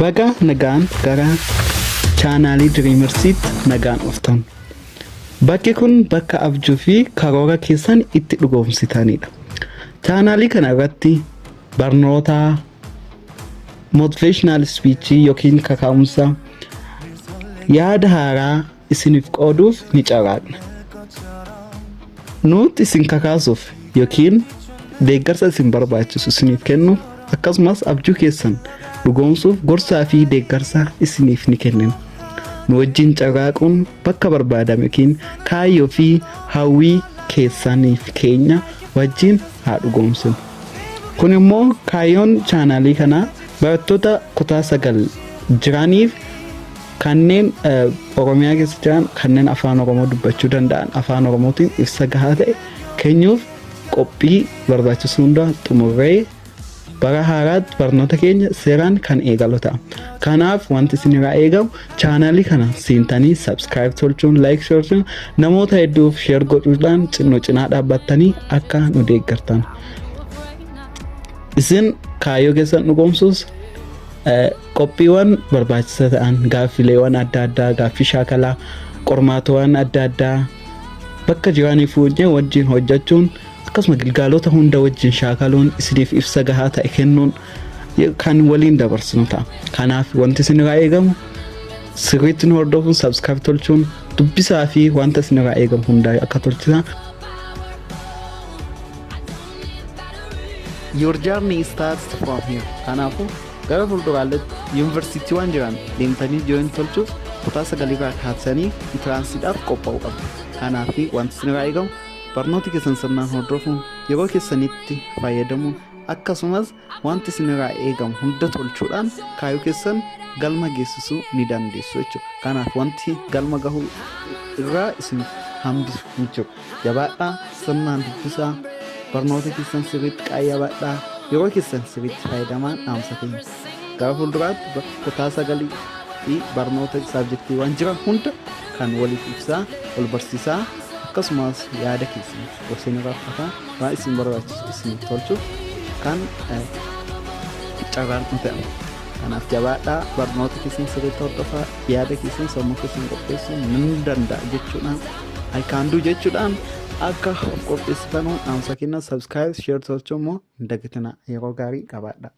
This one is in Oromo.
Baga nagaan gara chaanaalii Dreamersiitti nagaan dhuftan. Bakki kun bakka abjuu fi karoora keessan itti dhugoomsitanidha. Chaanaalii kana irratti barnoota motivational speech yookiin kaka'umsa yaada haaraa isiniif qooduuf ni carraaqna. Nuti isin kakaasuuf yookiin deeggarsa isin barbaachisu isiniif kennuuf akkasumas abjuu keessan dhugoomsuuf gorsaa fi deeggarsa isiniif ni kennina. Nu wajjin carraaquun bakka barbaadame yookiin kaayyoo fi hawwii keessaniif keenya wajjin haa dhugoomsinu. Kun immoo kaayyoon chaanaalii kanaa barattoota kutaa 9 jiraniif kanneen Oromiyaa keessa jiran kanneen afaan Oromoo dubbachuu danda'an afaan Oromootiin ibsa gahaa ta'e kennuuf qophii barbaachisu hunda xumurree bara haaraatti barnoota keenya seeraan kan eegalu ta'a. Kanaaf wanti isinirraa eegamu chaanaalii kana seentanii subscribe tolchuun, like tolchuun, namoota hedduuf share godhuudhaan nu cinaa dhaabbattanii akka nu deeggartan. Isin kaayyoo keessan dhugoomsuus qophiiwwan barbaachisa ta'an, gaaffileewwan adda addaa, gaaffii shaakalaa, qormaatawwan adda addaa bakka jiranii fuudhee wajjin hojjechuun, akkasuma gilgaalota hunda wajjin shaakaluun isiniif ibsa gahaa ta'e kennuun kan waliin dabarsinu ta'a. Kanaaf wanti isinirraa eegamu sirriitti nu hordofuun, subscribe tolchuun, dubbisaa fi wanta isinirraa eegamu hundaa akka tolchisan. Your journey starts from here. Kanaafuu gara fuulduraaletti yuunivarsiitiiwwan jiran deemtanii join tolchuuf kutaa sagalirraa kaasanii entranceiidhaaf qophaa'uu qabdu. Kanaaf wanti isinirraa eegamu barnoota keessan sirnaan hordofuun, yeroo keessanitti fayyadamuun, akkasumas wanti isinirraa eegamu hunda tolchuudhaan kaayyoo keessan galma geessisuu ni dandeessu jechuudha. Kanaaf wanti galma gahuu irraa isin hambisu hin jiru. Jabaadhaa, sirnaan dubbisaa, barnoota keessan sirriitti qayyabadhaa, yeroo keessan sirriitti fayyadamaa dhaamsa keenya. Gara fuulduraatti kutaa sagalii fi barnoota subjectiiwwan jiran hunda kan waliif ibsaa, wal barsiisaa, akkasumas yaada keessan isinirraa fudhataa waan isin barbaachisu isiniif tolchuuf kan carraaqnu ta'a. Kanaaf jabaadhaa, barnoota keessan sirriitti hordofaa, yaada keessan sammuu keessan qopheessuu nan danda'a jechuudhaan, I can do jechuudhaan akka of qopheessitan dhaamsa kenna. Subscribe, share tolchuu immoo hin dagatinaa. Yeroo gaarii qabaadhaa.